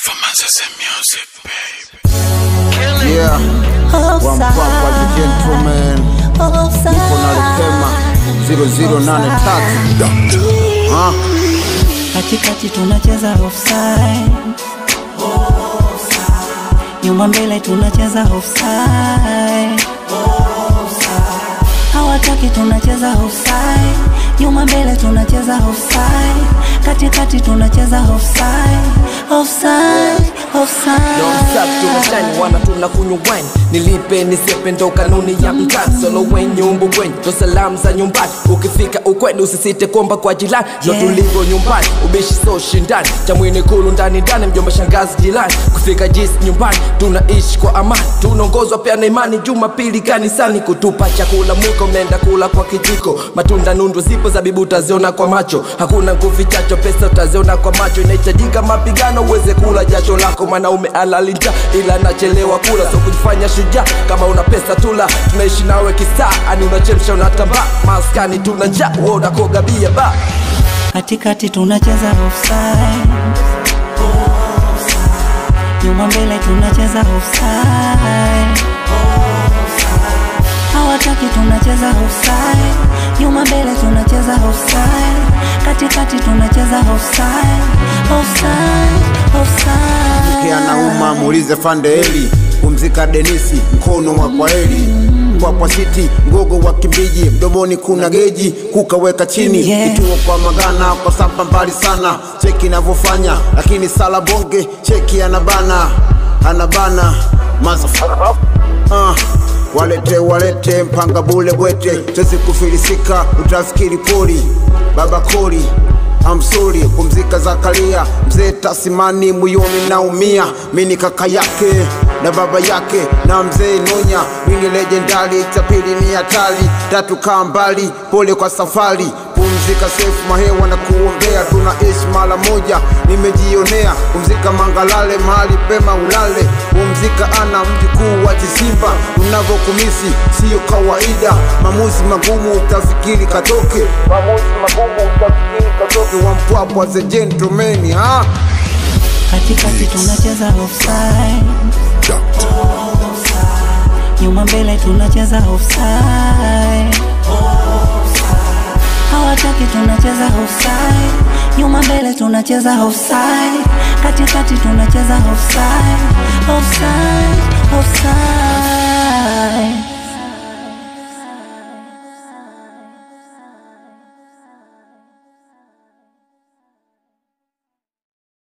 Performances and music, baby. Yeah, Wampwapwa the gentleman. Niko na Rehema 0083. Katikati tunacheza offside, nyuma mbele tunacheza offside. Hawataki tunacheza offside, nyuma mbele tunacheza offside. Katikati tunacheza offside, offside, offside. Non-stop tunashine, wana tunakunywa wine. Nilipe nisepe ndo kanuni ya mtaa. Solo wenye umbu kwenye ndo salamu za nyumbani. Ukifika ukweni usisite kuomba kwa jirani. Ndo tulivyo nyumbani, ubishi so shindani. Chamwini kulu ndani ndani, mjomba shangazi jirani. Kufika jisi nyumbani, tunaishi kwa amani. Tunaongozwa pia na imani, Jumapili kanisani. Kutupa chakula mwiko, mnaenda kula kwa kijiko. Matunda nundu zipo, zabibu utaziona kwa macho. Hakuna nguvu chacho, pesa utaziona kwa macho. Inahitajika mapigano uweze kula jasho lako. Mwanaume alali njaa ila anachelewa kula. So kujifanya shujaa kama una pesa tula. Tunaishi nawe kisaa, ani unachemsha unatambaa. Maskani tuna njaa, wewe unakoga bia ba. Katikati tunacheza offside, nyuma mbele tunacheza offside. Hawataki tunacheza offside, nyuma mbele tunacheza offside. Katikati tunacheza offside, offside, offside. Mke anauma muulize Fande Eli. Pumzika Denisi, mkono wa kwaheri. Mpwapwa City, mgogo wa Kimbiji. Mdomoni kuna geji, kukaweka chini. Kituo kwa Magana, kwa samba mbali sana. Cheki inavyofanya, lakini sala bonge. Cheki anabana, anabana. Walete, walete, mpanga bule bwete. Tuwezi kufilisika, utafikiri pori. Baba Kori, I'm sorry, pumzika Zakaria. Mzee Tasimani, moyoni naumia. Mimi kaka yake na baba yake na mzee Nonya. Mimi legendary, cha pili ni hatari. Tatu kaa mbali, pole kwa safari. Pumzika safe, mahewa na kuombea. Tunaishi mara moja, nimejionea. Pumzika Mangalale, mahali pema ulale. Pumzika ana mjukuu wa Chisimba. Tunavyokumisi sio kawaida. Maamuzi magumu utafikiri katoke. Maamuzi magumu utafikiri katoke. Wampwapwa the gentleman, ha? Katikati tunacheza offside, nyuma mbele tunacheza offside. Hawataki tunacheza offside, nyuma mbele tunacheza offside. Katikati tunacheza offside, offside, offside.